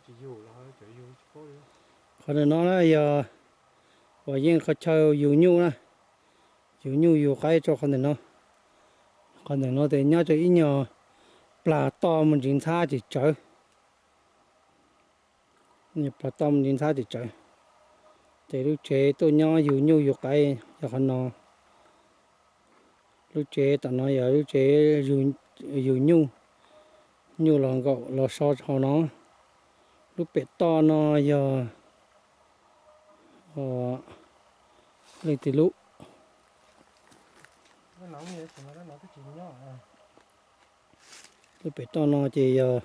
Qhov ntawm no na yog uas yeej qhov chaw yug nyuj na, yug nyuj yug qaib rau qhov ntawm no. Qhov ntawm no ces nyob rau ib nyuag plag toj mus ntsis ntxhab tsis tsawv, plag toj mus ntsis ntxhab tsis tsawv. Ces lub tsev tuaj nyob yug nyuj yug qaib yog qhov no. Lub tsev tom no yog lub tsev yug nyuj, nyuj los nkaum los so hauv no. Lub pem toj no yog leej twg lub. Lub pem toj no ces yog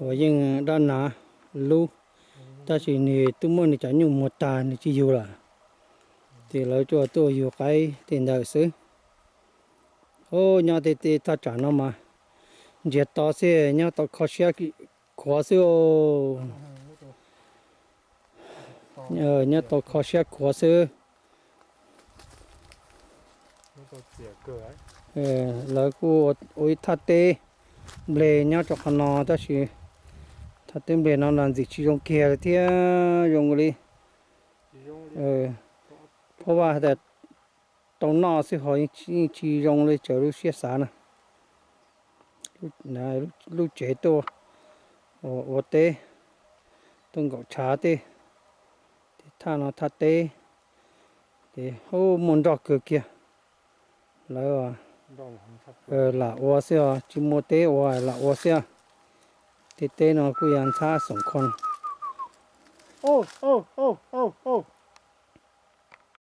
uas yeej dab nav lub, tab sis nws twb muab nws cov nyuj muag tag nws tsis yug lawm, ces lawv tuaj tuaj yug qaib tej ntawd xwb. Ub, nyob tej tej thaj tsam no mas ntsiag to xwb, nyob tau kho siab khuav xwb. Nyob tau kho siab khuav xwb. Lawv kuj ua ib thaj teb nplej nyob rau qhov no tab sis thaj teb nplej no los ntxim tsis zoo kiag li thiab, zoo li phob vaj hais tias tau noj xwb ho yeej tsis zoo li raws lub siab xav na. Lub tsev tuaj ua teb, tuaj nkaum tshav tej, tej thaj no thaj teb, ces ub muaj nroj kawg kiag. Lawv lam ua xwb os, tsis muaj teb ua lam ua xwb. Tej teb no kuj yog ntxhab xoom khoo.